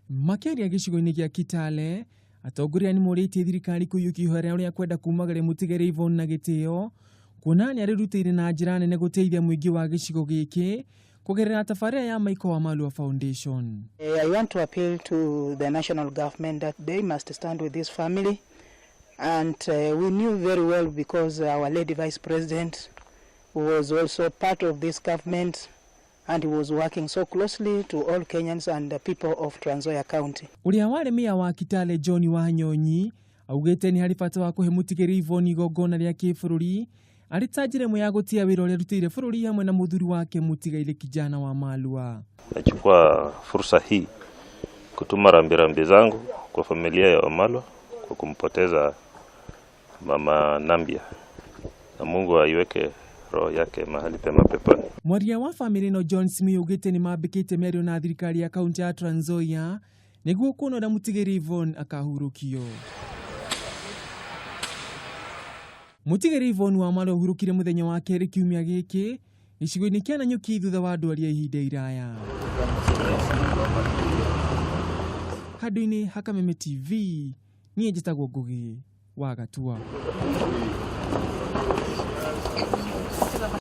Makĩaria gĩcigo-inĩ gĩa Kitale, atongoria nĩ morĩtie thirikari kũiyũkia ihoya rĩa kwenda kumagaria mũtigairĩ Yvonne na gĩtĩo, kuona nĩ arĩrutĩire na njĩra nene gũteithia mũingĩ wa gĩcigo gĩkĩ kũgerera tabarĩra ya Michael Wamalwa Foundation. I want to appeal to the national government that they must stand with this family, and we knew very well because our lady vice president was also part of this government and he was working so closely to all Kenyans and the people of Trans Nzoia County. Ũrĩa warĩ meya wa Kitale John Wanyonyi augĩte nĩ harĩ bata wa kũhe mũtigairĩ Yvonne igongona rĩa kĩbũrũri arĩ ta njĩra ĩmwe ya gũtĩa wĩra ũrĩa arutĩire bũrũri hamwe na mũthuri wake mũtigairĩ Kijana Wamalwa. Nachukua fursa hii kutuma rambirambi zangu kwa familia ya Wamalwa kwa kumpoteza mama Nambia, na Mungu aiweke roho yake mahali pema peponi. Mwaria wa famĩlĩ ĩno John Simiyu augĩte nĩ mambĩkĩte mĩario na thirikari ya kaunti ya Trans Nzoia nĩguo kuona ũrĩa mũtigairĩ Yvonne akahurũkio. Mũtigairĩ Yvonne Wamalwa ahurũkire mũthenya wa kerĩ kiumia gĩkĩ gĩcigo-inĩ kĩa Nanyuki thutha wa ndwari ya ihinda iraya. Handũ-inĩ ha Kameme TV, niĩ njĩtagwo Ngũgĩ wa Gatua.